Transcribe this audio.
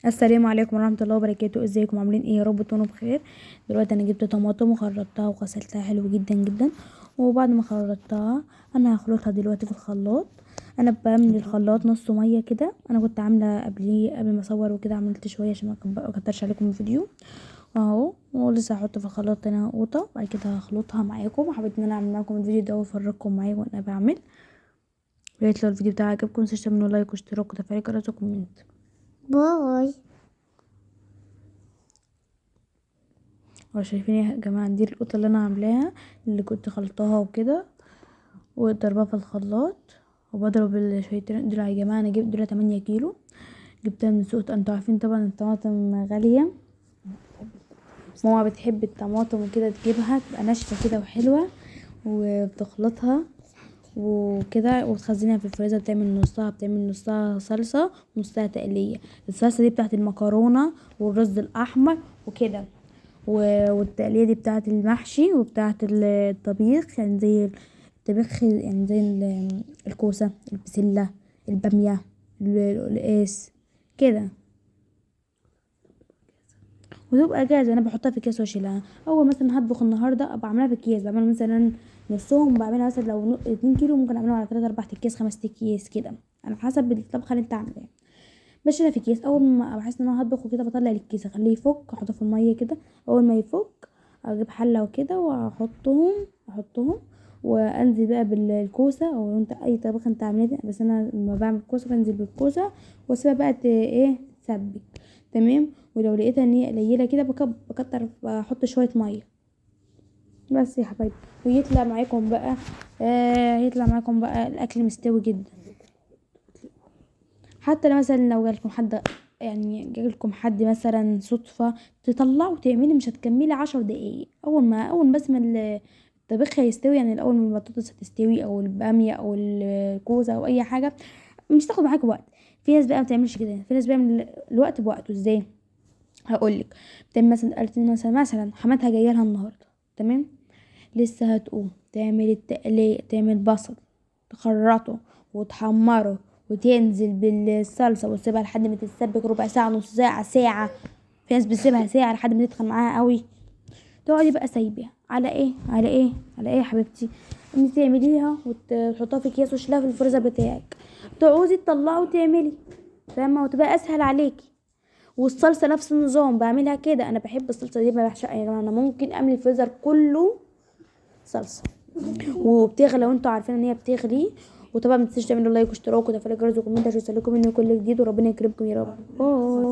السلام عليكم ورحمة الله وبركاته. ازيكم عاملين ايه؟ يا رب تكونوا بخير. دلوقتي انا جبت طماطم وخرطتها وغسلتها حلو جدا جدا، وبعد ما خرطتها انا هخلطها دلوقتي في الخلاط. انا بملي الخلاط نص مية كده، انا كنت عامله قبل ما اصور وكده، عملت شوية عشان ما اكترش عليكم الفيديو اهو. ولسه هحط في الخلاط تاني قوطه، بعد كده هخلطها معاكم. وحبيت ان انا اعمل معاكم الفيديو ده وافرجكم معايا وانا بعمل. يا ريت لو الفيديو بتاعي عجبكم متنسوش تعملوا like واشتراك وتفعيل الجرس و comment. bye. شايفين يا جماعة دي القوطه اللي انا عاملاها اللي كنت خلطاها وكده وضربها في الخلاط وبضرب الشيتين دول. يا جماعة انا جبت دول 8 كيلو، جبتها من سوق. انتوا عارفين طبعا الطماطم غالية، ماما بتحب الطماطم وكده، تجيبها تبقى ناشفة كده وحلوه وبتخلطها وكده وتخزنها في الفريزر. بتعمل نصها صلصه ونصها تقليه. الصلصه دي بتاعت المكرونه والرز الاحمر وكده، والتقليه دي بتاعت المحشي وبتاعت الطبيخ، يعني زي الطبيخ، يعني زي الكوسه، البسله، الباميه، القلقاس كده، وتبقى جاهزة. انا بحطها في اكياس واشيلها. اول مثلا هطبخ النهارده ابقى اعملها في اكياس، بعمل مثلا نصهم، بعملها مثلا لو 2 كيلو ممكن اعملها على 3 4 اكياس 5 اكياس كده، على حسب الطبخة اللي انت عاملاها. بشيلها في اكياس. اول ما بحس ان انا هطبخ وكده بطلع الكيس اخليه يفك، احطه في المية كده. اول ما يفك اجيب حله وكده واحطهم وانزل بقى بالكوسه او انت اي طبخه انت عاملاها، بس انا لما بعمل كوسة بنزل بالكوسه واسيبها بقى تسبك تمام. ولو لقيتها ان هي قليله كده بكتر، بحط شوية مية بس يا حبايبي. ويطلع معاكم بقى يطلع معاكم بقى الاكل مستوي جدا. حتى لو مثلا لو جالكم حد، يعني جالكم حد مثلا صدفة، تطلعوا وتعملي، مش هتكملي 10 دقايق. اول بس ما الطبيخ هيستوي، يعني الاول ما البطاطس هتستوي او الباميه او الكوسه او اي حاجة، مش تاخد معاك وقت. في ناس بقى ما بتعملش كده، في ناس بيعمل الوقت بوقته. ازاي؟ هقولك. بتعمل مثلا، قالت لي مثلا حماتها جاية لها النهارده، تمام، لسه هتقوم تعمل التقليه، تعمل بصل تخرطه وتحمره وتنزل بالصلصه وتسيبها لحد ما تتسبك ربع ساعة، نص ساعة، ساعة. في ناس بتسيبها ساعة لحد ما تدخل معاها قوي. تقعدي بقى سايباها على ايه، على ايه، على ايه يا حبيبتي؟ ان تعمليها وتحطها في اكياس وتشيلها في الفريزر بتاعك، تعوزي تطلعي وتعملي، فاهمه؟ وتبقى اسهل عليكي. والصلصه نفس النظام بعملها كده. انا بحب الصلصه دي، ما بحشقها يا جماعة. انا ممكن اعمل الفريزر كله صلصه وبتغلى، وانتوا عارفين ان هي بتغلي. وطبعا ما تنسوش تعملوا like واشتراك وتفعيل الجرس و comment عشان يوصلكم مني كل جديد، وربنا يكرمكم يا رب. bye.